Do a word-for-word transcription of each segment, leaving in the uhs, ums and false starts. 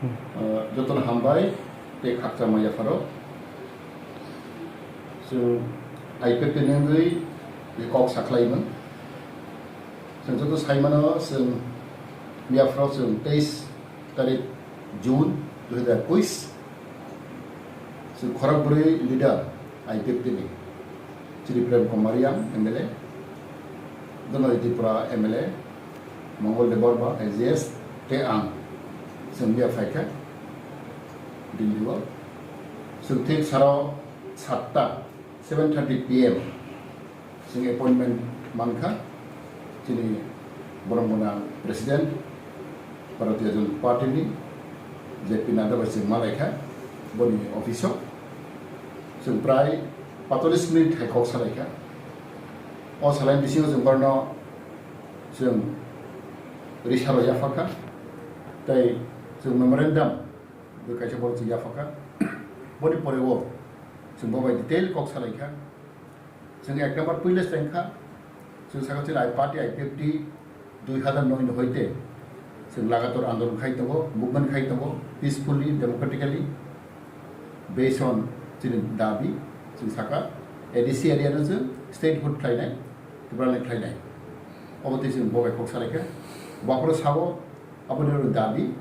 Uh, jotono hambai tei khakchangma yapharo. Chwng I P F T ni wngwi kok sakhlaimung. Chwng joto saimano, chwng miyaphoro chwng teis tarik June dui hazar ekuis, chwng khorok bwrwi leader I P F T ni, chini Prem Kumar Reang M L A, Donoi Tripura M L A, Mongol Debbarma A G S, tei ang, chwng miya phaikha Delhi o. Chwng thik saro satta, seven thirty P M, chwng appointment mankha chini borok gwnang President Bharatiya Janata Party ni, J P Nadda bai chwng malaikha boni office o. Chwng prai patalish minute hai kok salaikha. O salaini bisingo chwng borokno chwng risaro yaphakha, tei chwng memorandum bo kaisa borok chwng yaphakha. Boni pore o chwng bo bai detail kok salaikha. Chwng ek number puila chengkha, chwng sakha chini party I P F T dui hazar noi ni hoite chwng lagatar andolon khai tongo, movement khai tongo, peacefully, democratically, based on chini dabi. Chwng sakha A D C area no chwng statehood khlainai, Tipraland khlainai. Obo twi chwng bo bai kok salaikha. Baphuru sao, aboni oro dabi,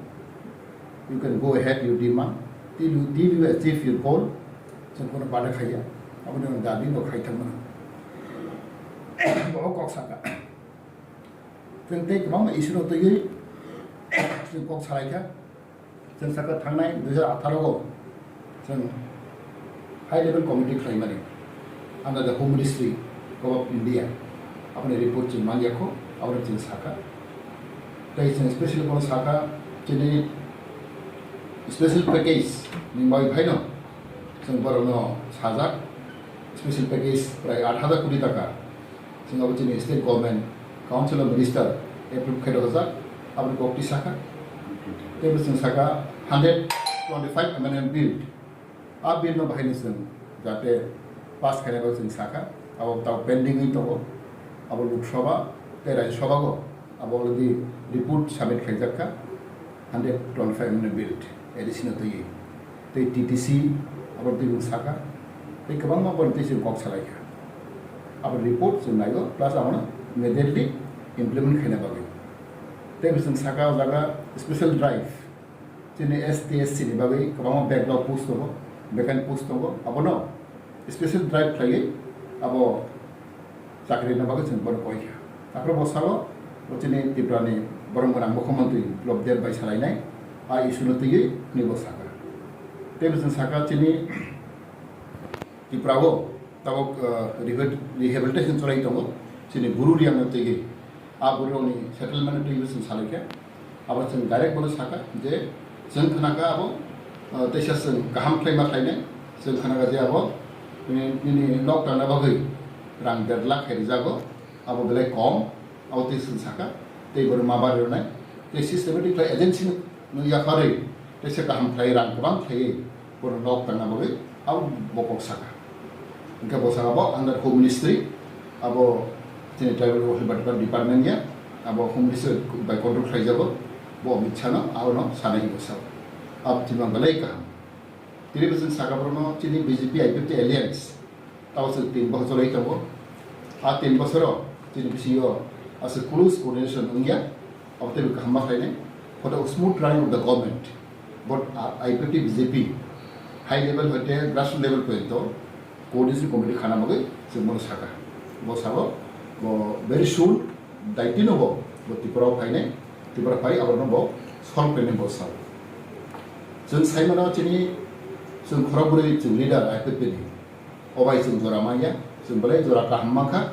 you can go ahead your demand till you, till you achieve your goal. Chwng kono bada khaiya, aboni oro dabi no khai thangmano. Bo kok sakha. Chwng tei kwbangma issue no twiwi chwng kok salaikha. Chwng sakha thangnai dui hazar atharo o chwng high level committee khlaimani under the Home Ministry of India, aboni report chwng manyakho, aboni chwng sakha. Tei chwng special bono sakha, chini special package ni bai phaino chwng borokno sajak, special package prai aat hazar koti taka. Chwng abo chini state government, Council of Minister approve khe rwjak, aboni kok twi sakha. Tei bo chwng sakha hundred twenty five amendment bill. A bill no bahai ni chwng jate pass khaina bagwi chwng sakha. Abo tao pending wng tongo. Abo Lok Sabha tei Rajya Sabha o abo already report submit khaijak kha. Hundred twenty five amendment bill, A D C no twiwi. Tei T T C abo twi sakha, tei kwbangma borok twi chwng kok salaikha. Abo report chwng naio, plus abono immediately implement khaina bagwi. Tei bo chwng sakha o jaga special drive, chini S T S C ni bagwi kwbangma backlog post tongo, vacant post tongo, abono special drive khlaiwi abo chakri rwna bagwi chwng bono koi kha. Aphuru bo sao, bo chini Tripura ni borok gwnang mukhyamantri Biplab Deb bai salainai, a issue no twiwi hwnwi bo sakha. Tei bo chwng sakha chini Tripura o tabuk, ah, rehabil-, rehabilitation chwrai tongo, chini Bru Reang no twiwi, a Bru rok ni settlement no twiwi bo chwng salaikha. Abo chwng direct bono sakha je chwng khnakha abo, ah, teisa chwng kaham khlai ma khlainai, chwng khnakha je abo nini, nini nok tangna bagwi rang der lakh khe rijago, abo belai kom, abo tei chwng sakha, tei bono ma bari rwnai, tei systematic khlai agency no yapharwi teisa kaham khlai rang kwbang khlaiwi bono nok tangna bagwi abo bo kok sakha. Hwnkhe bo sakha bo under Home Ministry, abo chini Tribal Welfare Department ya, abo Home Ministry bai control khlaijago, bo Amit Shah no abono sanai hinwi sao. Abo chini belai kaham. Tini bo chwng sakha borokno chini B J P I P F T alliance. Tao chwng tin bohor cholwi tongo. A tin bosoro chini bisingo aswk close coordination wngya, abo teibo kaham ma khlainai. For the smooth running of the government, but, uh, I P F T B J P high level hoite grassroots level porjonto coordination committee khana bagwi chwng bono sakha. Bo sabo, bo very soon daitino bo, bo Tripura o phainai, Tripura phai aborno bo solve khlainai bo sao. Chwng saimano chini, chwng khorok bwrwi chwng leader I P F T ni. O bai chwng jora manya, chwng belai jora kaham mankha.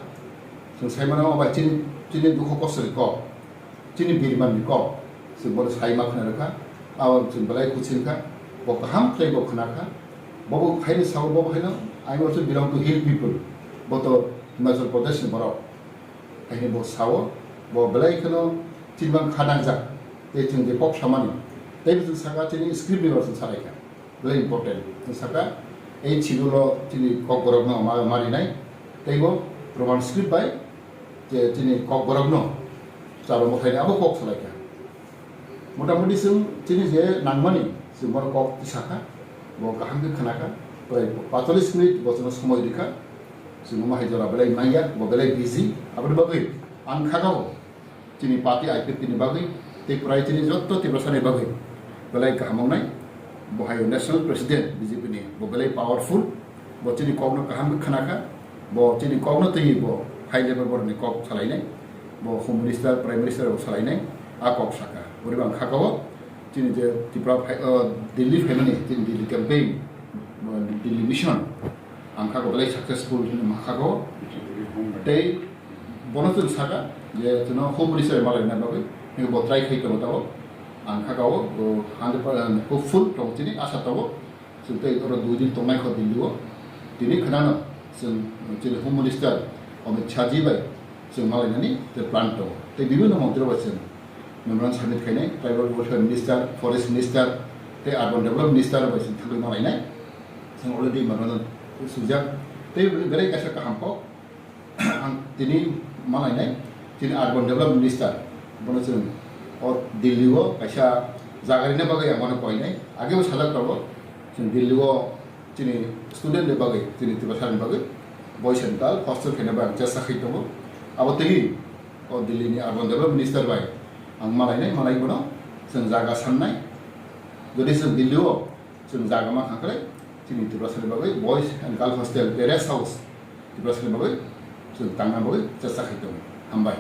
Chwng saimano o bai chini, chini dukho kosoni kok, chini birmani kok, chwng bono sai ma khna rwkha. Abo chwng belai kuching kha, bo kaham khlai bo khna kha. Bo bo haino sao, bo bo haino, "I also belong to hill people." Bo to Himachal Pradesh ni borok. Haino bo sao, bo belai kheno chini mang kha nangjak. Tei chwng je kok samani, tei bo chwng saka chini script ni bo chwng salai kha. Very important. Chwng saka, ei schedule o chini kokborok no ma, ma rinai, tei bo Roman script bai je chini kokborok no charo mwthai ni abo kok salai kha. Motamoti chwng chini je nangmani, chwng bono kok tisakha, bo kaham khe khnakha, prai patallis minute bo chwngno somoi rikha, chwng omo hai jora belai manya, bo belai busy, aboni bagwi ang khakao chini party I P F T ni bagwi, tei prai chini jotto Tiprasani bagwi belai kaham wngnai, bo hai national president B J P ni, bo belai powerful, bo chini kokno kaham khe khnakha, bo chini kokno twiwi bo high level borokni kok salainai, bo home minister, prime minister rok salainai, a kok saka. Boni bo ang khakao chini je Tripura phai, o, Delhi phaimani, chini Delhi campaign, o, Delhi mission, ang khakao belai successful hinwi ma khakao. Tei bono chwng saka je chwngno home minister malaina bagwi, bo try khai tongo tabok. Ang khakao, o, hundred percent hopeful tongo chini, asa tongo. Chwng tei oro dui din tongnai kho Delhi o. Tini khwnano chwng chini Home Minister Amit Shah ji bai chwng malainani tei plan tongo. Tei bibhinno montri bai chwng memorandum submit khainai, Tribal Welfare Minister, Forest Minister tei Urban Development Minister bai chwng thangwi malainai. Chwng already memorandum swijak. Tei belai kaisa kaham kok. Ang tini malainai, chini Urban Development Minister, bono chwng o Delhi o kaisa jaga rina bagwi ang bono koinai. Age bo sajak tongo, chwng Delhi o chini student ni bagwi, chini Tiprasa ni bagwi boys and girl hostel khaina bagwi ang chesta khai tongo. Abo twi o Delhi ni Urban Development Minister bai ang malainai, malai bono chwng jaga sannai. Jodi chwng Delhi o chwng jaga ma kha khlai, chini Tiprasa ni bagwi boys and girl hostel, terrace house, Tiprasa ni bagwi chwng tangna bagwi chesta khai tongo. Hambai.